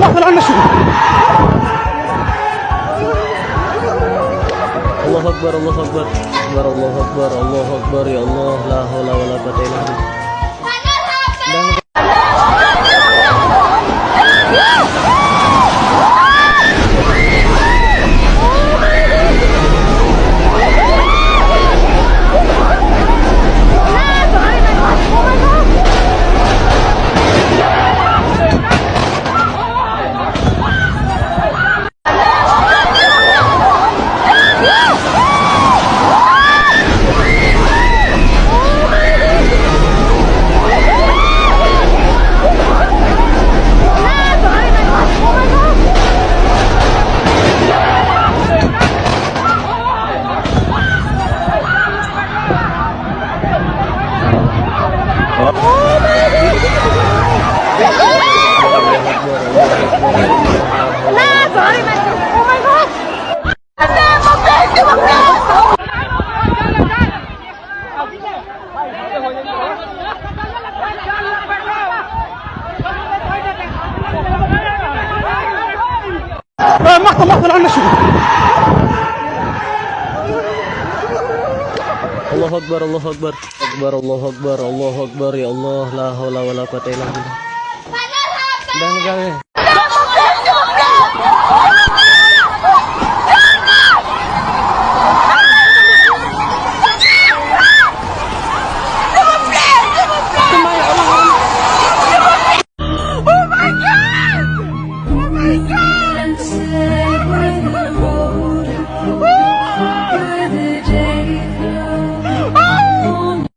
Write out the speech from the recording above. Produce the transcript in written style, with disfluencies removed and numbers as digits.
Allahu Akbar, Allahu Akbar. Akbar, Allahu Akbar, Allahu Akbar. Ya Allah, la haula wala quwata illa billah. Allahu Akbar, Allahu Akbar. Akbar, Allahu Akbar, Allahu Akbar. Ya Allah, la haula wala quwata illa billah. Dan kami.